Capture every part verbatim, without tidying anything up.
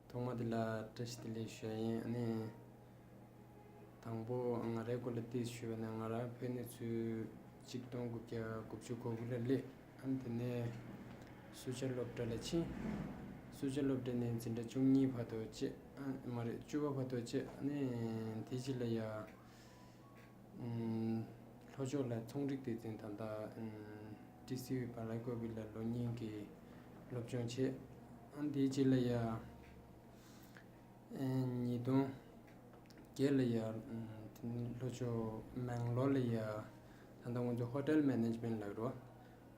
ཐོག་མ་དེ་ལ་བཀྲ་ཤིས་བདེ་ལེགས་ཞུ་ཡ་ཡིན། ཨ་ནི་དང་པོ་ང་རའི་སྐོར་ལ་ཏོག་ཙམ་ཞུས་པ་ན། ང་རང་ཕེབས་ནས་ཚུར་གཅིག་སྟོང་དགུ་བརྒྱ་དགུ་བཅུ་གོ་དགུ་ལ་སླེབས། ཨ་ནི་དེ་ནས་སུ་ཇཱ་སློབ་གྲྭ་ལ་ཕྱིན། སུ་ཇཱ་སློབ་གྲྭ་ནས་འཛིན་གྲྭ་བཅུ་གཉིས་བར་དུ་བྱས། ཨ་མ་རེད། བཅུ་པ་བར་དུ་བྱས། ཨ་ནི་དེ་རྗེས་ལ་ཡ། ཨུམ། ལྷོ་ཕྱོགས་ལ་ཚོང་རིག་སྡེ་ཚན། ད་ལྟ་ཨུམ་ཊི་སི་ཝི་བ་ལ་ཀོ་བི་ལ་ལོ་གཉིས་ཀྱི་སློབ་སྦྱོང་བྱས། ཨ་དེའི་རྗེས་ལ་ཡ། ཨེ་ཉིས་སྟོང་བརྒྱད་ལ་ཡ། ཨུམ་ལྷོ་ཕྱོགས་མེང་ལོར་ལ་ཡ། ད་ལྟ་ང་ཚོ་ཧོ་ཊེལ་མེ་ནེ་ཇི་མེན་ཊི་ལབ་རོ།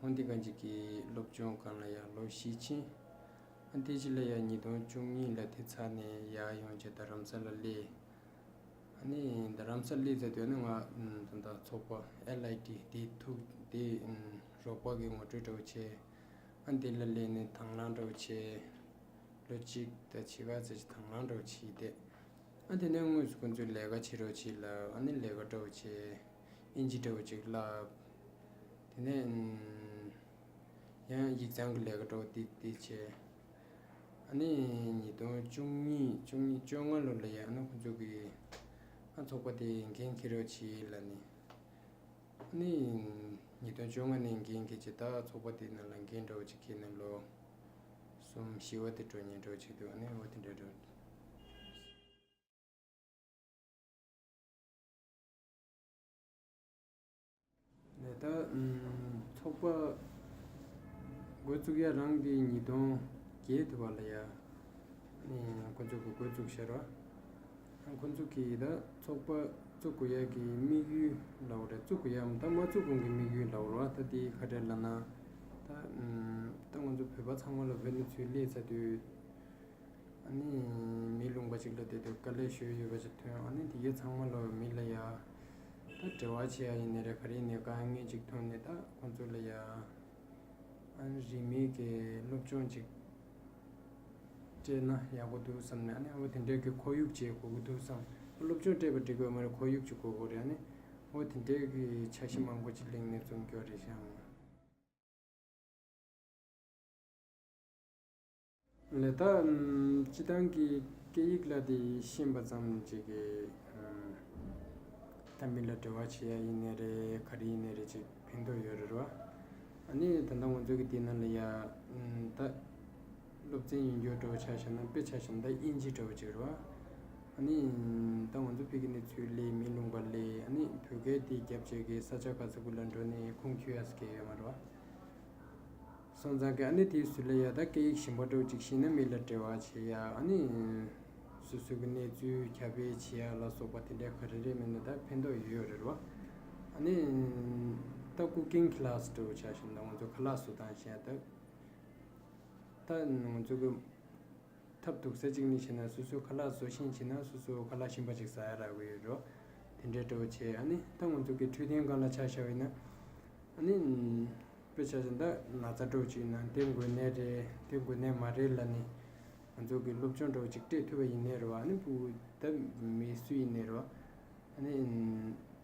འོན་ཏེ་གང་ཅིག་གི་སློབ་སྦྱོང་སྒང་ལ་ཡ་ལོ་བཞི་ཕྱིན། ཨ་དེའི་རྗེས་ལ་ཡ་ཉིས་སྟོང་བཅུ་གཉིས་ལ་དེ་ཚར་ནས་ཡར་ཡོང་བྱས་རྡ་རམ་ས་ལ་སླེབས། ཨ་ནི་རྡ་རམ་ས་སླེབས་ཚར་དུས་ནི་ང་ད་ལྟ་ཚོགས་པ་ཨེལ་ཨའི་ཊི་དེ་ཐུག་དེ་རོགས་པ་གི་ངོ་སྤྲོད་འདྲ་བོ་བྱས། ཨ་དེ་ལ་སླེབས་ནས་དང་བླངས་འདྲ་བོ་བྱས། ལོ་གཅིག་དང་ཕྱེད་ཀ་ཙམ་ཞིག་དང་བླངས་འདྲ་བོ་བྱས་ཏེ། ཨ་དེ་ནས་དངོས་སུ་ཁོང་ཚོས་ལས་ཀ་བྱེད་རོགས་བྱེད་ལབ། ཨ་ནི་ལས་ཀ་འདྲ་བོ་བྱས། ཨིན་ཇི་འདྲ་བོ་ཅིག་བསླབས། དེ་ནས་ཡང་ཡིག་ཚང་གི་ལས་ཀ་འདྲ་བོ་ཏིག་ཏིག་བྱས། ཨ་ནི་ཉིས་སྟོང་བཅུ་གཉིས་བཅུ་གཉིས་བཅོ་ལྔ་ལོ་ལ་ཡ། ཨ་ནི་ཁོང་ཚོ་གིས་ཨ་ཚོགས་པ་དེ་འགན་འཁྱེར་རོགས་བྱེད་ལབ་ནས། ཨ་ནི་ཉིས་སྟོང་བཅོ་ལྔ་ནས་འགན་འཁྱེར་བྱས། ད་ཚོགས་པ་དེ་ནང་ལ་འགན་འདྲ་བོ་ཅིག་འཁྱེར་ནས་ལོ་གསུམ་བཞི་བ་དེ་འགྲོ་ཉེན་འདྲ་བོ་ཅིག་འདུག་ཨ་ནི་འོ་དེ་འདྲ་འདྲ་བོ། ནས་ད་ཚོགས་པ་འགོ་བཙུགས་ཡ་རང་གི་ཉིས་སྟོང་བརྒྱད་དུ་བ་ལ་ཡ། ཁོ་ཚོ་གི་འགོ་བཙུགས་ཤར་བ། ཁོ་ཚོ་གིས་ད་ཚོགས་པ་བཙུགས་དགོས་ཡ་གི་དམིགས་ཡུལ་ལབ་རེད། བཙུགས་དགོས་ཡ་ད་མ་བཙུགས་གོང་གི་དམིགས་ཡུལ་ལབ་རེད་བ། ད་དེ་ག་རེ་ལབ་ན། ད་ད་ང་ཚོ་བོད་པ་ཚང་མ་ལ་བོད་ནས་ཚུར་སླེབས་ཚར་དུས། ཨ་ནི་མི་ལུང་པ་ཅིག་ལ་བསྡད་དུས་དཀའ་ལས་ཞེ་པོ་ཡོད་པ་ཅིག་ཐོན། ཨ་ནི་དེ་གའི་ཚང་མ་ལ་མི་ལ་ཡ་ད་འབྲེལ་བ་བྱེད་ཡ་ཡིན་ནའི་རེད། ག་རེ་ཡིན་ནའི་དཀའ་ངལ་ཅིག་ཐོན་ནས་ད་ཁོང་ཚོ་ལ་ཡ་ཨ་ནི་རིན་མེད་ཀྱི་སློབ་སྦྱོང་ཅིག་སྤྲད་ན་ཡག་པོ་འདུག་བསམ་ནས། ཨ་ནི་འོ་དེ་འདྲའི་གི་ཁོར་ཡུག་ཅིག་དགོས་ཀྱི་འདུག་བསམ། སློབ་སྦྱོང་སྤྲད་པ་འགྲིག་གི་མ་རེད། ཁོར་ཡུག་ཅིག་དགོས་ཀྱི་རེད། ཨ་ནི་འོ་དེ་འདྲའི་གི་འཆར་གཞི་མང་པོ་ཅིག་གླེང་ནས་བཙུགས་རྒྱུ་རེད་ཤག་ལས་ད་སྤྱི་བཏང་གི་སྐད་ཡིག་ལ་དེ་ཤེས་པ་ཙམ་ཅིག་གིས་ད་མི་ལ་འབྲེལ་བ་བྱེད་ཡ་ཡིན་ནའི་རེད། ག་རེ་ཡིན་ནའི་རེད། ཅིག་ཕན་ཐོགས་ཡོད་རེད་རོ། ཨ་ནི་ད་ལྟ་ང་ཚོ་གི་དེ་ནང་ལ་ཡ་ད་སློབ་ཚན་ཡིན་རྒྱུ་འདྲ་བོ་ཆ་བཞག་ན། དཔེ་ཆ་བཞག་ན་ད་དབྱིན་ཇི་འདྲ་བོ་ཅིག་རེད་བ། ཨ་ནི་ད་ང་ཚོ་ཕ་གི་ནས་ཚུར་སླེབས། མི་ལུང་པ་སླེབས། ཨ་ནི་བོད་སྐད་དེ་རྒྱབ་བྱས་ཀྱི་ས་ཆ་ག་ས་གུ་ལ་འགྲོ་ནས་ཁུངས་འཁྱོལ་ཡ་ཟེར་མཁན་ཡོད་མ་རེད་བ། སོང་ཙང་གི་ཨ་ནི་དེའི་ཚུལ་ལ་ཡ་ད་སྐད་ཡིག་གཞན་པ་འདྲ་བོ་ཅིག་ཤེས་ན་མི་ལ་འབྲེལ་བ་བྱེད་ཡ། ཨ་ནི་སོ་སོ་གི་གནས་ཚུལ་ཁྱབ་སྤེལ་བྱེད་ཡ་ལ་སོགས་པ་དེ་འདྲའི་ག་རེ་རེ་མིན་ན་ད་ཕན་ཐོགས་ཡོད་ཡོད་རེད་བ། ཨ་ནི་ད་ཀུ་ཀིང་ཁི་ལ་སི་འདྲ་བོ་ཆ་བཞག་ན་ང་ཚོ་ཁ་ལག་བཟོ་སྟངས་བཤད་ཡ་ད། ད་ང་ཚོ་གི་ཐབས་སྡུག་ས་གཅིག་ནས་བྱས་ན་སོ་སོའི་ཁ་ལག་བཟོ་ཤེས་བྱས་ན་སོ་སོའི་ཁ་ལག་གཞན་པ་ཅིག་ཟ་ཡ་རག་གི་ཡོད་འགྲོ། དེ་འདྲའི་འདྲ་བོ་བྱས། ཨ་ནི་ད་ང་ཚོ་གི་འཕྲོད་བསྟེན་སྒང་ལ་ཆ་བཞག་པ་ཡིན་ན། ཨ་ནི་དཔེ་ཆ་བཞག་ན་ད་ན་ཚ་འདྲ་བོ་ཅིག་ཡིན་ན་དེ་འགོས་ནད་རེད། དེ་འགོས་ནད་མ་རེད་ལབ་ནས་ང་ཚོ་གི་སློབ་སྦྱོང་འདྲ་བོ་ཅིག་སྤྲད་ཐུབ་པ་ཡིན་ནའི་རེད་བ། ཨ་ནི་ཕྲུ་གུ་ད་མི་སུ་ཡིན་ནའི་རེད་བ། ཨ་ནི་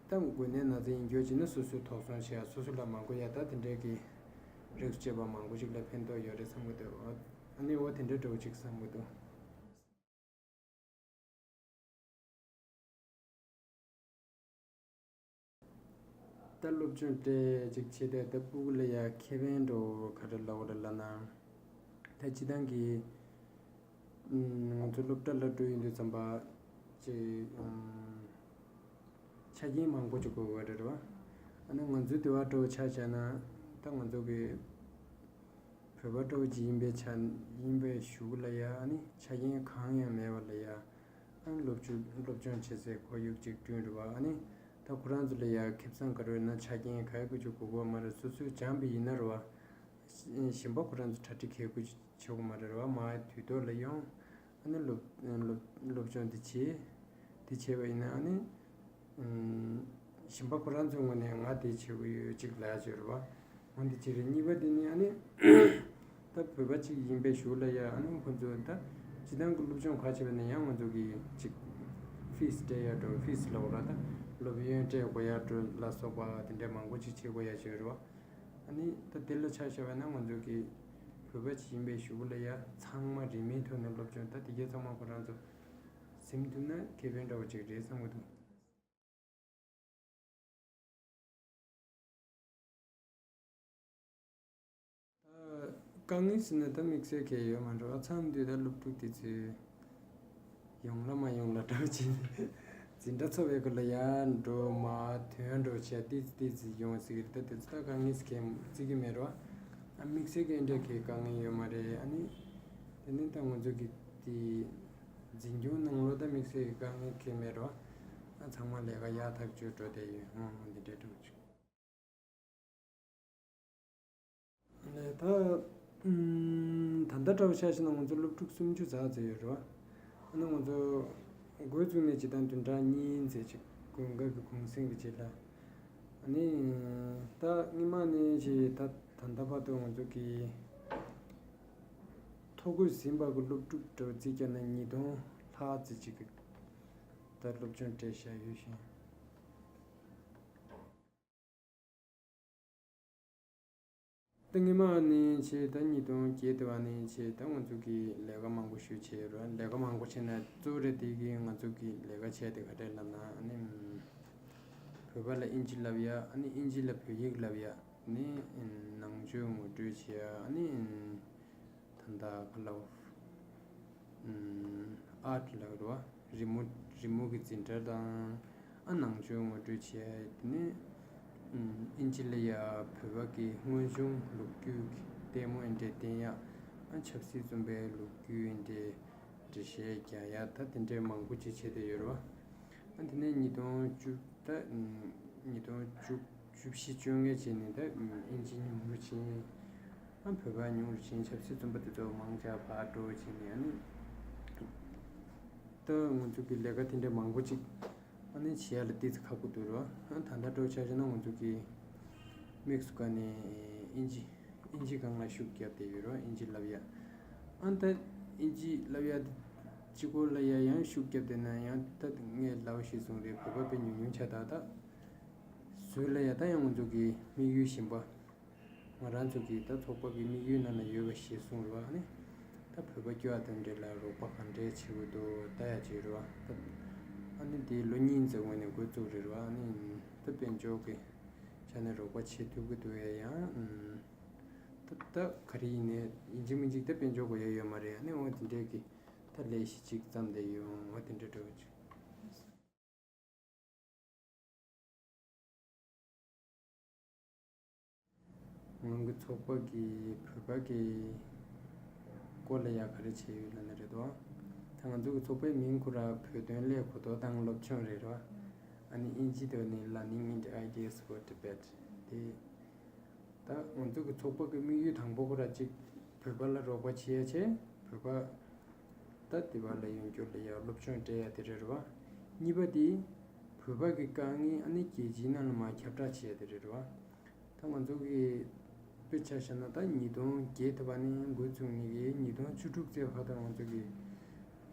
ད་འགོས་ནད་ན་ཚ་ཡིན་རྒྱུ་ཅིག་ན་སོ་སོས་དོགས་ཟོན་བྱེད་ཡ། སོ་སོ་ལ་མ་འགོས་ཡ་ད་དེ་འདྲའི་གི་རིགས་བྱས་པ་མང་པོ་ཞིག་ལ་ཕན་ཐོགས་ཡོད་རེད་བསམ་གི་འདུག་ཨ་ནི་འོ་དེ་འདྲའི་འདྲ་བོ་ཅིག་བསམ་གི་འདུག་ད་སློབ་སྦྱོང་སྤྲད་ཅིག་བྱས་ཏེ་ད་ཕྲུ་གུ་ལ་ཡ་ཁེ་ཕན་འདྲ་བོ་ག་རེ་ལབ་དགོས་རེད་ལབ་ན། ད་སྤྱི་བཏང་གི་ང་ཚོ་སློབ་གྲྭ་ལ་འགྲོ་ཡོང་དུས་ཙམ་པ་ཅིག་ཆ་རྐྱེན་མང་པོ་ཅིག་དགོས་ཀྱི་རེད་བ། ཨ་ནི་ང་ཚོའི་དེ་བ་འདྲ་བོ་ཆ་བཞག་ན་ད་ང་ཚོ་གི་བོད་པ་འདྲ་བོ་ཅིག་ཡིན་པའི་ཆ་ཡིན་པའི་གཞུག་ལ་ཡ། ཨ་ནི་ཆ་རྐྱེན་གང་ཡང་མེད་པ་ལ་ཡ། ཨ་ནི་སློབ་སྦྱོང་སློབ་སྦྱོང་བྱེད་སའི་ཁོར་ཡུག་ཅིག་བསྐྲུན་རེད་བ། ཨ་ནི་ད་ཁོ་རང་ཚོ་ལ་ཡ་ཁེ་བཟང་ག་རེ་ཡོད་ན་ཆ་རྐྱེན་ག་ཡ་གི་ཅིག་དགོས་ཀྱི་མ་རེད། སོ་སོས་སྦྱངས་པ་ཡིན་ན་རེད་བ། གཞན་པ་ཁོ་རང་ཚོ་གྲ་སྒྲིག་གལ་དགོས་ཆེ་བོ་མ་རེད་བ། མ་དུས་ཐོག་ལ་ཡོང་། ཨ་ནི་སློབ་སློབ་སློབ་སྦྱོང་འདི་བྱེད། འདི་བྱས་པ་ཡིན་ན་ཨ་ནི་གཞན་པ་ཁོ་རང་ཚོའི་ངོས་ནས་ང་དེ་བྱེད་དགོས་ཡོད་ཅིག་ལབ་ཡ་ཅིག་ཡོད་རེད་བ། འོ་འདི་གཅིག་རེད། གཉིས་པ་དེ་ནི་ཨ་ནི་ད་བོད་པ་ཅིག་ཡིན་པའི་གཞུག་ལ་ཡ། ཨ་ནི་ཁོ་ཚོ་ད་སྤྱི་བཏང་གི་སློབ་སྦྱོང་ག་བྱས་པ་ན་ཡང་ང་ཚོ་གི་ཅིག་ཧྥིས་སྤྲད་ཡ་འགྲོ། ཧྥིས་ལབ་དགོས་རེད། ད་སློབ་ཡོན་སྤྲད་དགོས་ཡ་འགྲོ་ལ་སོགས་པ་དེ་འདྲ་མང་པོ་ཅིག་བྱེད་དགོས་ཡ་ཅིག་ཡོད་རེད་བ། ཨ་ནི་ད་དེ་ལ་ཆ་བཞག་པ་ན་ང་ཚོ་གི་ བོད་པ་ཅིག་ཡིན་པའི་གཞུག་གུ་ལ་ཡ་ཚང་མ་རིན་མེད་ཐོག་ནས་སློབ་སྦྱོང་ད་དེ་གའི་ཚང་མ་ཁོ་རང་ཚོ་ཟིན་ཐུབ་ན་ཁེ་ཕན་འདྲ་བོ་ཅིག་རེད་བསམ་གི་འདུག་ད་དཀའ་ངལ་ཟེར་ན་ད་དམིགས་བསལ་གང་ཡང་ཡོད་མ་རེད་བ། མཚམས་དུས་ད་སློབ་ཕྲུག་དེ་ཚོས་ཡོང་ལ་མ་ཡོང་ལ་འདྲ་བོ་བྱས་ནས་འཛིན་གྲྭ་ཚོགས་པའི་སྐོར་ལ་ཡར་འགྲོ་མར་ཐོན་འགྲོ་བྱས་ཏིས་ཏིས་ཡོང་སྲིད་ཀྱི་རེད། ད་དེ་ཚོ་ད་དཀའ་ངལ་ཟེར་གྱི་བརྩི་གི་མེད་རེད་བ། ཨ་དམིགས་བསལ་གྱི་འདྲ་གི་དཀའ་ངལ་ཡོད་མ་རེད། ཨ་ནི་དེ་ནི་ད་ང་ཚོ་གི་དེ་འཛིན་སྐྱོང་ནང་ལོགས་ད་དམིགས་བསལ་གྱི་དཀའ་ངལ་གང་ཡང་མེད་རེད་བ། ཨ་ཚང་མ་ལས་ཀ་ཡག་ཐག་ཆོད་འགྲོ་བསྡད་ཡོད། ཨང་འདི་འདྲ་འགྲོ་བྱུང་། ད་ད་ལྟ་འདྲ་བོ་ཆ་བཞག་ན་ང་ཚོ་སློབ་ཕྲུག་སུམ་ཅུ་ཙམ་ཙམ་ཡོད་རེད་བ། ཨ་ནི་ང་ཚོ་འགོ་བཙུགས་ནས་སྤྱིར་བཏང་བདུན་ཕྲག་གཉིས་ཙམ་ཅིག་དགུན་ཁ་གི་གུང་སེང་གི་རྗེས་ལ། ཨ་ནི་ད་སྔོན་མ་ནས་ཅིག་ད་ད་ལྟ་བར་དུ་ང་ཚོ་གི་ཐོ་འགོད་ཟིན་པ་གི་སློབ་ཕྲུག་འདྲ་བོ་རྩིས་རྒྱག་ན་ཉིས་སྟོང་ལྷག་ཙམ་ཅིག་གི་ད་སློབ་སྦྱོང་སྤྲད་བཞག་ཡོད་ཤིང་། ད་སྔོན་མ་ནས་བྱས་ད་ཉིས་སྟོང་བརྒྱད་དེ་བ་ནས་བྱས་ད་ང་ཚོ་གིས་ལས་ཀ་མང་པོ་ཞིག་བྱས་ཡོད་རེད། ལས་ཀ་མང་པོ་བྱས་ན་གཙོ་བོ་རེད་དེ་གིས་ང་ཚོ་གིས་ལས་ཀ་བྱས་དེ་ག་རེ་ལབ་ན་ཨ་ནི་བོད་པ་ལ་ཨིན་ཇི་ལབ་ཡ། ཨ་ནི་ཨིན་ཇི་ལ་བོད་ཡིག་ལབ་ཡ། ཨ་ནི་ནང་ཆོས་ངོ་སྤྲོད་བྱེད་ཡ། ཨ་ནི་ད་ལྟ་ག་ལབ། ཨར་ཊི་ལབ་རེད་བ། རི་མོ་རི་མོ་གི་འཛིན་གྲྭ་དང་། ཨ་ནང་ཆོས་ངོ་སྤྲོད་བྱས། དེ་ནས་ཨིན་ཇི་ལ་ཡ་བོད་པ་གི་དངོས་བྱུང་ལོ་རྒྱུས་ཀྱི་ལྟད་མོ་འདྲ་བསྟན་ཡ། ཨ་ཆབ་སྲིད་བཙོན་པའི་ལོ་རྒྱུས་འདྲ་འགྲེལ་བཤད་རྒྱག་ཡ། ད་དེ་འདྲའི་མང་པོ་ཅིག་བྱས་བསྡད་ཡོད་རེད་བ། ཨ་དེ་ནས་ཉིས་སྟོང་བཅུ་ད་ཉིས་སྟོང་བཅུ་བཅུ་བཞི་བཅོ་ལྔ་བྱས་ནས་ད་ཨིན་ཇི་ཉུང་རུ་ཕྱིན། ཨ་བོད་པ་ཉུང་རུ་ཕྱིན། ཆབ་སྲིད་བཙོན་པ་དེ་ཚོ་མང་ཆེ་བ་ཕར་འགྲོ་བྱས་ནས་ཨ་ནི་ད་ང་ཚོ་གི་ལས་ཀ་དེ་འདྲ་མང་པོ་ཅིག་ཨ་ནི་བྱེད་ཡ་ལ་ཏོག་ཙམ་ཁག་པོ་འདུག་རེད་བ། ཨ་ད་ལྟ་འགྲོ་ཆ་བཞག་ན་ང་ཚོ་གི་དམིགས་སུ་བཀར་ནས་ཨིན་ཇི་ཨིན་ཇི་སྒང་ལ་ཤུགས་བརྒྱབ་བསྡད་ཡོད་རེད་བ། ཨིན་ཇི་བསླབ་ཡ། ཨ་ད་ཨིན་ཇི་བསླབ་ཡ་དེ་གཅིག་པོ་ལ་ཡ་ཡང་ཤུགས་བརྒྱབ་བསྡད་ན་ཡང་ད་ངས་ལབ་ཤེས་སོང་རེད། བོད་པ་དཔེ་ཉུང་ཉུང་ཆགས། ད་ད་ཟུར་ལ་ཡ་ད་ཡང་ང་ཚོ་གི་དམིགས་ཡུལ་གཞན་པ། ང་རང་ཚོ་གི་ད་ཚོགས་པ་གི་དམིགས་ཡུལ་ནང་ན་ཡོད་པ་ཞིག་གསུངས་རེད་བ། ཨ་ནི་ད་བོད་པ་སྐྱོ་བ་དང་འབྲེལ་ལ་རོགས་པ་ག་འདྲས་བྱེད་དགོས་འདུག་ལྟ་ཡ་ཅིག་རེད་བ། ད་ཨ་ནི་དེ་ལོ་གཉིས་ཙམ་སྔོན་ནས་འགོ་བཙུགས་རེད་བ། ཨ་ནི་ད་དཔལ་འབྱོར་གི་ཆ་ནས་རོགས་པ་བྱེད་ཐུབ་ཀྱི་འདུག་ཡ། ཡང་ད་ད་ག་རེ་ཡིན་ནའི་ཡིན་གཅིག་མིན་གཅིག་ད་དཔལ་འབྱོར་དགོས་ཡ་ཡོད་མ་རེད། ཨ་ནི་འོ་དེ་འདྲས་གི་ད་ལས་གཞི་ཅིག་བརྩམས་བསྡད་ཡོད། འོ་དེ་འདྲས་འདྲ་བོ་ཅིག་ང་གི་ཚོགས་པ་གིས་བོད་པ་གི་སྐོར་ལ་ཡ་ག་རེ་བྱས་ཡོད་ལབ་ན་རེད་དོ། ད་ང་ཚོ་གི་ཚོགས་པའི་མིང་ཁོ་ར་བོད་དོན་སླད་གོ་རྟོགས་དང་སློབ་སྦྱོང་རེད་རོ། ཨ་ནི་ཨིན་ཇི་ཐོག་ནས་Learning Indian Ideas for Tibet དེ། ད་ང་ཚོ་གི་ཚོགས་པ་གི་དམིགས་ཡུལ་དང་པོ་ཁོ་ར་གཅིག་བོད་པ་ལ་རོགས་པ་བྱེད་ཡ་བྱས། བོད་པ་ད་དེ་བ་ལ་ཡོང་རྒྱུ་ལ་ཡ་སློབ་སྦྱོང་སྤྲད་ཡ་དེ་རེད་རོ། གཉིས་པ་དེ་བོད་པ་གི་དཀའ་ངལ་ཨ་ནི་རྒྱལ་སྤྱིའི་ནང་ལ་མར་ཁྱབ་བསྒྲགས་བྱེད་ཡ་དེ་རེད་རོ། ད་ང་ཚོ་གི་དཔེ་ཆ་བཞག་ན་ད་ཉིས་སྟོང་བརྒྱད་དེ་བ་ནས་འགོ་བཙུགས་ནས་གི་ཉིས་སྟོང་བཅུ་དྲུག་ཙམ་བར་དུ་ང་ཚོ་གི་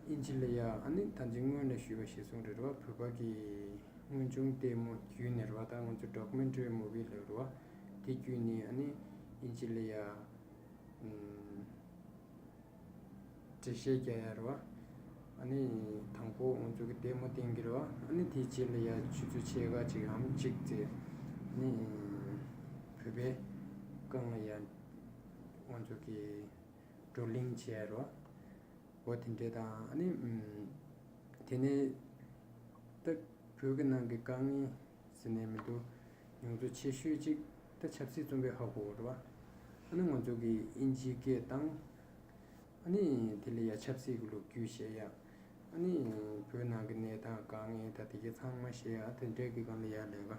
ཨིན་ཇི་ལ་ཡ་ཨ་ནི་ད་ཅི་སྔོན་ལ་ཞུས་པ་ཞིག་གསུངས་རེད་རོ། བོད་པ་གི་དངོས་བྱུང་ལྟད་མོ་བརྒྱུད་ནས་རེད་བ། ད་ང་ཚོ་Documentary Movie ལབ་རེད་བ། དེ་བརྒྱུད་ནས་ཨ་ནི་ཨིན་ཇི་ལ་ཡ་ཨམ་འགྲེལ་བཤད་རྒྱག་ཡ་རེད་བ། ཨ་ནི་དང་པོ་ང་ཚོ་གི་ལྟད་མོ་བསྟན་གི་རེད་བ། ཨ་ནི་དེའི་རྗེས་ལ་ཡ་ཆུ་ཚོད་ཕྱེད་ཀ་ཅིག་གམ་གཅིག་ཙམ་ཨ་ནི་བོད་པའི་སྒང་ལ་ཡ་ང་ཚོ་གི་བགྲོ་གླེང་བྱས་རོ། འོ་དེ་འདྲས་དང་ཨ་ནི་ཨམ་དེ་ནས་ད་བོད་ཀྱི་ནང་གི་དཀའ་ངལ་ཟེར་ནས་མི་འདུག་མྱོང་ཚོར་ཆེ་ཤོས་གཅིག་ད་ཆབ་སྲིད་བཙོན་པའི་ཧ་གོ་རེད་བ། ཨ་ནི་ང་ཚོ་གི་ཨིན་ཇིའི་སྐད་དང་། ཨ་ནི་དེ་ལ་ཡ་ཆབ་སྲིད་ཀྱི་ལོ་རྒྱུས་བཤད་ཡ། ཨ་ནི་བོད་ནང་གི་གནས་སྟངས་དཀའ་ངལ་ད་དེ་གའི་ཚང་མ་བཤད་ཡ་དེ་འདྲས་ཀྱི་སྒང་ལ་ཡ་ལས་ཀ་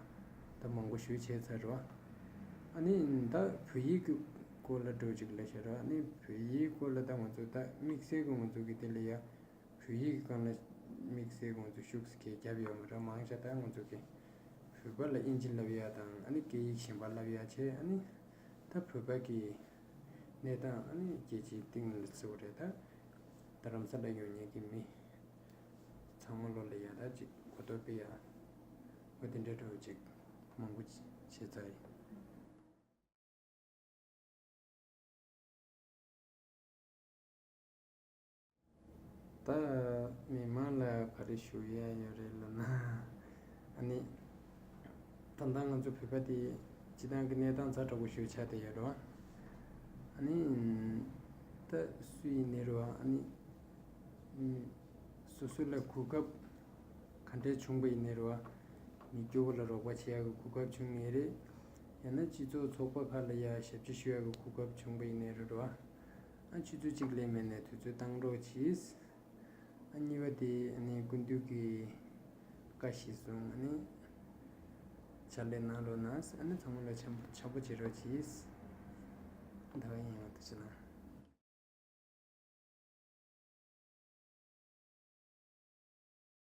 ད་མང་པོ་ཞིག་བྱས་ཚར་རེད་བ། ཨ་ནི་ད་བོད་ཡིག་གི་སྐོར་ལ་འགྲོ་ཅིག་ལ་བཤད་རེད་བ། ཨ་ནི་བོད་ཡིག་སྐོར་ལ་ད་ང་ཚོ་ད་དམིགས་བསལ་གྱི་ང་ཚོ་གི་དེ་ལ་ཡ་བོད་ཡིག་གི་སྒང་ལ་དམིགས་བསལ་གྱི་ང་ཚོ་ཤུགས་སྐྱེད་རྒྱབ་ཡོད་མ་རེད། མང་ཆེ་ད་ང་ཚོ་གི་བོད་པ་ལ་ཨིན་ཇི་ལབ་ཡ་དང་ཨ་ནི་སྐད་ཡིག་གཞན་པ་ལབ་ཡ་བྱས། ཨ་ནི་ད་བོད་པ་གི་གནས་སྟངས་ཨ་ནི་རྒྱལ་སྤྱིའི་སྟེང་ལ་བརྩི་བ་རེད། ད་རྡ་རམ་ས་ལ་ཡོད་མཁན་གྱི་མི་ཚང་མ་ལོ་ལ་ཡ་ད་ཅིག་གོ་རྟོགས་སྤེལ་ཡ་འོ་དེ་འདྲའི་འདྲ་བོ་ཅིག་མང་པོ་བྱས་ཚར་ཡིན། ད་མི་མང་ལ་ག་རེ་ཞུ་ཡ་ཡོད་རེད་ལབ་ན། ཨ་ནི། ད་ལྟ་ང་ཚོ་བོད་པ་དེ་སྤྱི་བཏང་གི་གནས་སྟངས་ཛ་དྲག་པོ་ཞིག་ཆགས་བསྡད་ཡོད་རེད་བ། ཨ་ནི། ད་སུ་ཡིན་ནའི་རེད་བ། ཨ་ནི། སོ་སོ་ལ་གོ་སྐབས་ག་འདྲས་བྱུང་པ་ཡིན་ནའི་རེད་བ། མི་སྐྱོ་བོ་ལ་རོགས་པ་བྱེད་ཡག་གི་གོ་སྐབས་བྱུང་ནའི་རེད། ཡང་ན་སྤྱི་ཚོགས་ཚོགས་པ་ཁག་ལ་ཡ་ཞབས་ཕྱི་ཞུ་ཡག་གི་གོ་སྐབས་བྱུང་པ་ཡིན་ནའི་རེད་བ། ཨ་ཆུ་ཚོད་གཅིག་ལས་མེད་ནས་དུས་ཚོད་བཏང་རོགས་གྱིས། ཨ་གཉིས་པ་དེ་ཨ་ནི་སྐུ་མདུན་གྱི་བཀའ་གཞིར་བཟུང་ཨ་ནི་ཕྱག་ལས་གནང་རོགས་གནང་། ཨ་ནི་ཚང་མ་ལ་འཆམ་འཆམ་པོ་བྱེད་རོགས་གྱིས། ད་ག་ཡིན་ཡང་ཐུགས་རྗེ་གནང་།